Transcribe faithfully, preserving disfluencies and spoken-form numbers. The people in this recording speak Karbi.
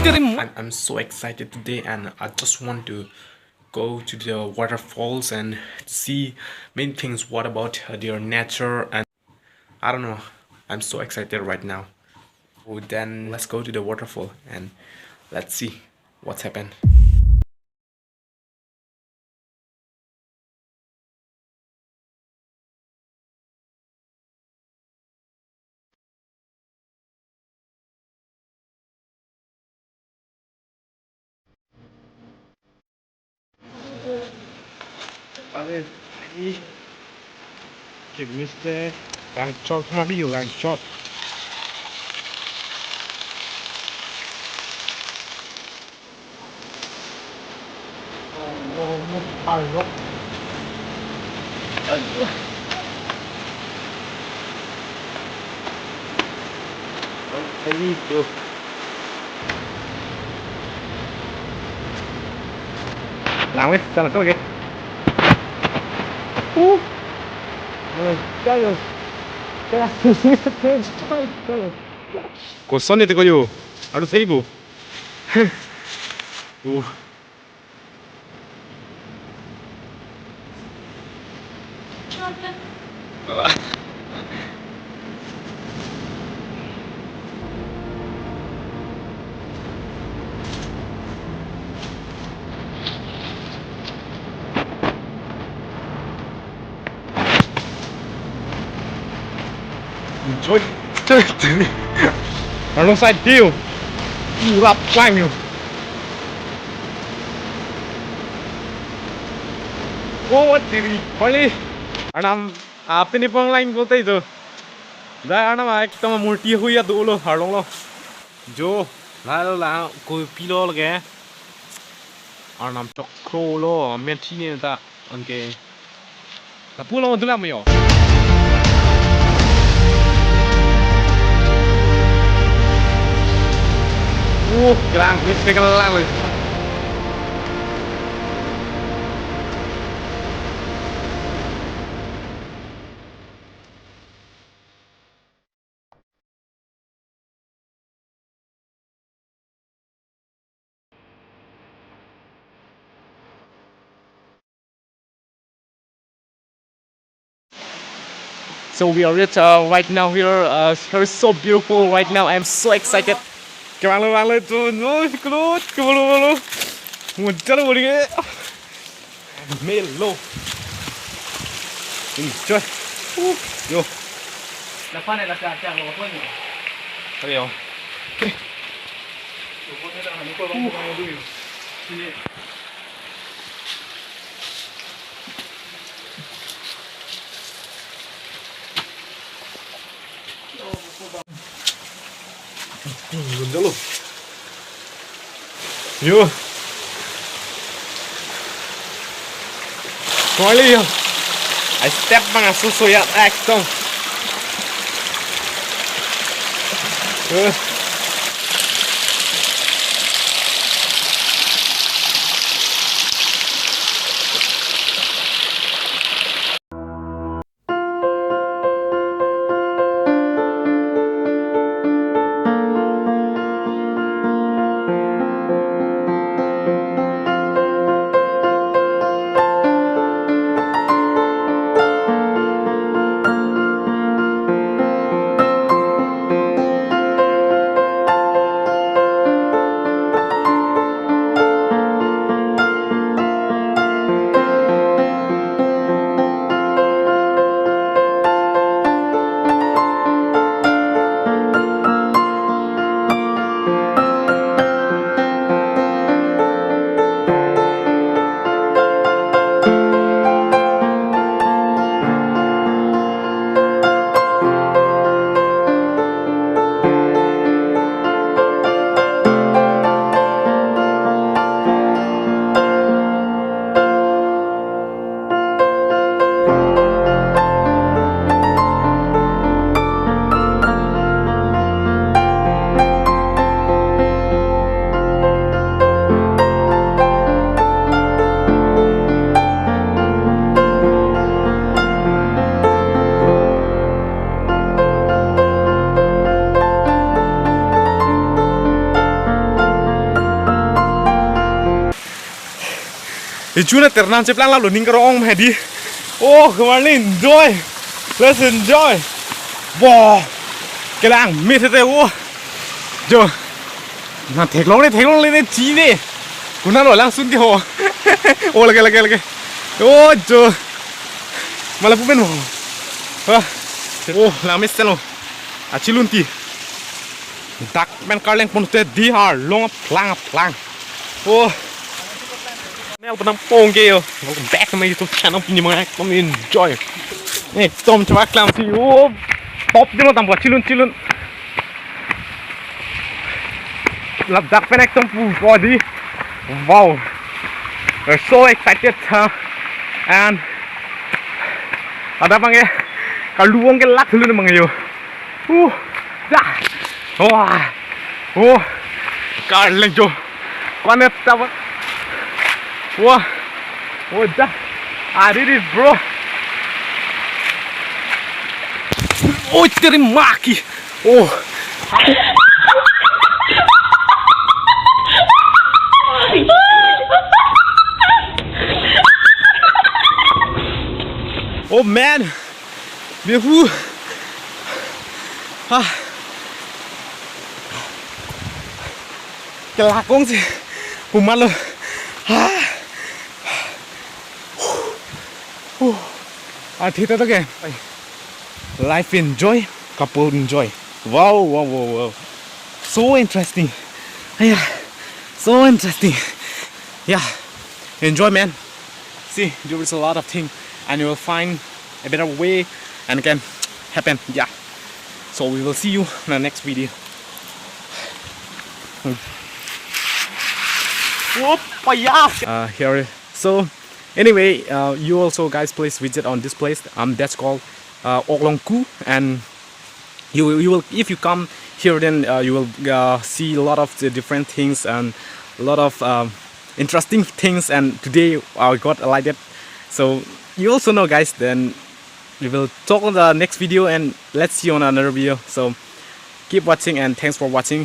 Terim. I'm, I'm so excited today, and I just want to go to the waterfalls and see many things. What about, uh, their nature? And I don't know. I'm so excited right now. Well, then let's go to the waterfall and let's see what's happened. Are, ai. Kik miste. Rangchok mari, rangchok. Lang wis, sana to ke. Uh. Kaya. Kaya. Koson ni teko yo. Aduh, saya bu. Uh. Enjoy. Alongside you. Pura plang you. Oh, what did he? Holy. Arnam, apni pang line ko tai jo. Da arnam ekdom murti huya dolo harlong lo. Jo, la la la, ko pilo lage. Arnam chokro lo, men chini ta. Anke. Lapu lo dula mo yo. Uh, kelang, mis kelang. So we are reached, uh, right now here. Uh, here is so beautiful right now. I'm so excited. Kevang lo, vang lo, tu, no, kulo, kulo, kulo. Muncul, boleh ke? Melo. Enjoy. Uh, yo. Lapan ya, lapan ya, lapan ya. Ayo. Gunjalo. Yo. Kali yo. Ai step bang aso so ya ekdom. Eh. Ichuna ternam cheplang lalo ning karo-ong hedi. Oh, kemar le enjoy. Let's enjoy. Wah. Kelang mit hete wo. Jo. Na theklong le, theklong le ne chi ne. Kuna lo langsun ke ho. Oh, lake, lake, lake. Oh, jo. Mala pupen ho. Ah. Oh, langmesen lo. Achilunti. Dak pen karleng pon te di arlong aplang aplang. Oh. Mel penang pong ke yo. Welcome back to my YouTube channel. Pini mo ekdom enjoy. Ekdom chama klam si. Oh. Top dino tampo chilun chilun. Ladak pen ekdom pu body. Wow. We're so excited, huh? And ada bang ya. Kaluang ke lak dulu bang yo. Uh, dah. Wah. Oh. Karleng jo. Kone tawa. Wah. Oh, dah. I did it, bro. Oh, terima kasih. Oh. Oh, man. Beautiful. Ah. Kelakong si. Pumalo. Ah. Huh. Ah, thita to ke. Life enjoy, couple enjoy. Wow, wow, wow, wow. So interesting. Yeah. So interesting. Yeah. Enjoy, man. See, there is a lot of thing, and you will find a better way, and it can happen. Yeah. So we will see you in the next video. Whoop, yeah. Uh, here. So anyway, uh, you also guys, please visit on this place. Um, that's called uh, Oklongku, and you will, you will, if you come here, then uh, you will uh, see a lot of the different things and a lot of um, interesting things. And today I got alighted, so you also know, guys. Then we will talk on the next video, and let's see you on another video. So keep watching, and thanks for watching.